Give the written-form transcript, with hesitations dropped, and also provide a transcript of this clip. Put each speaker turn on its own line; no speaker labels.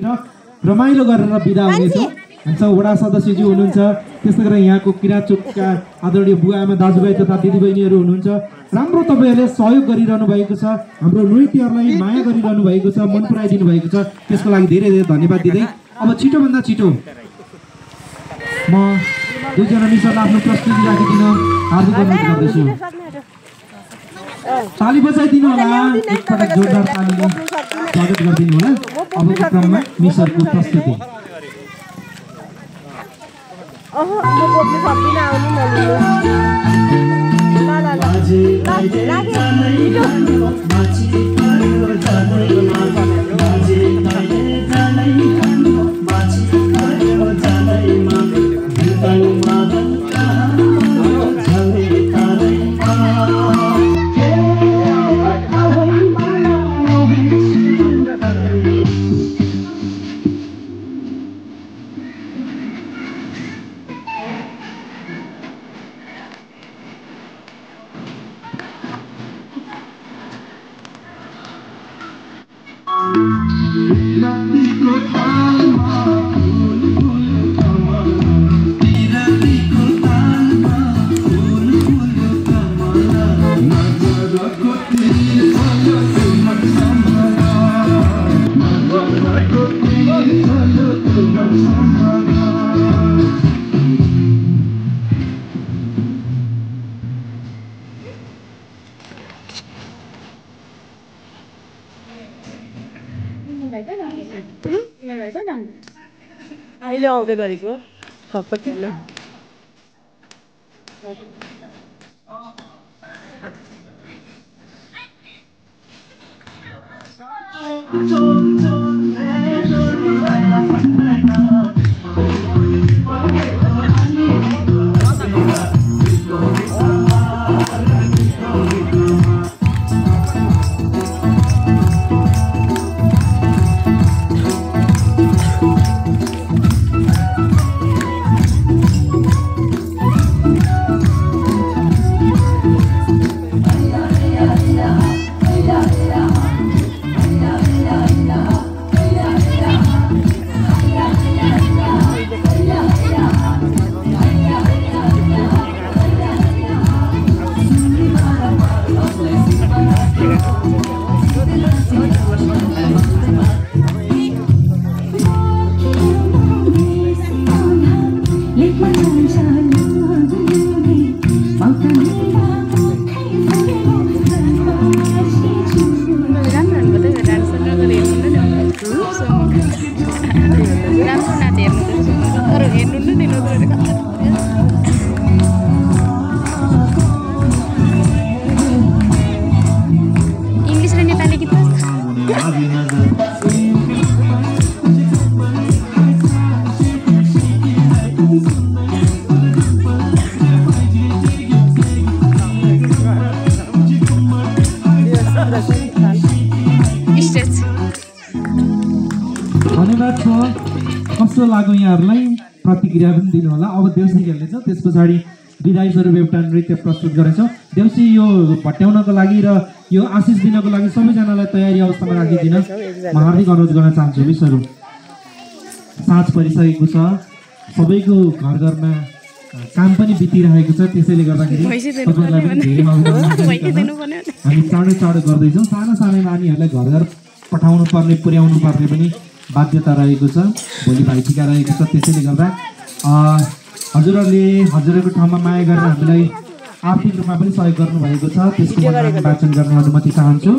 रमाइलो गरेर बिदा हुनेछौँ। हाम्रो वडा सदस्यज्यू हुनुहुन्छ, त्यस्तै गरेर यहाँको किराँतचोकका आदरणीय बुवा आमा दाजुभाइ तथा दिदीबहिनीहरू हुनुहुन्छ। राम्रो तपाईँहरूले सहयोग गरिरहनु भएको छ, हाम्रो नृत्यहरूलाई माया गरिरहनु भएको छ, मन पराइदिनु भएको छ, त्यसको लागि धेरै धेरै धन्यवाद दिँदै अब छिटोभन्दा छिटो म दुईजना मिसरलाई आफ्नो प्रस्तुति राखिदिन हार्दिक अनुरोध गर्दछु। ताली बजाइदिनु होला, एकपटक जोरदार तालीले स्वागत गरिदिनु होला। अबको क्रममा मिसरको प्रस्तुति।
अहिले आउँदै गरेको धन्यवाद छ। कस्तो लाग्यो यहाँहरूलाई प्रतिक्रिया पनि दिनु होला। अब देउसी खेल्नेछ, त्यस पछाडि विदाई स्वरूप एउटा नृत्य प्रस्तुत गर्नेछौँ। देउसी यो भट्याउनको लागि र यो आशिष दिनको लागि सबैजनालाई तयारी अवस्थामा राखिदिन म हार्दिक अनुरोध गर्न चाहन्छु। मिसहरू साँझ परिसकेको छ, सबैको घर घरमा काम पनि बितिरहेको छ, त्यसैले गर्दाखेरि तपाईँहरूलाई पनि धेरै हामी चाँडो चाँडो गर्दैछौँ। सानो सानो नानीहरूलाई घर घर पठाउनु पर्ने, पुर्याउनु पर्ने पनि बाध्यता रहेको छ, भोलि भाइटिका रहेको छ। त्यसैले गर्दा हजुरहरूले हजुरहरूको ठाउँमा माया गरेर हामीलाई आर्थिक रूपमा पनि सहयोग गर्नुभएको छ, त्यसको वाचन गर्ने अनुमति चाहन्छु।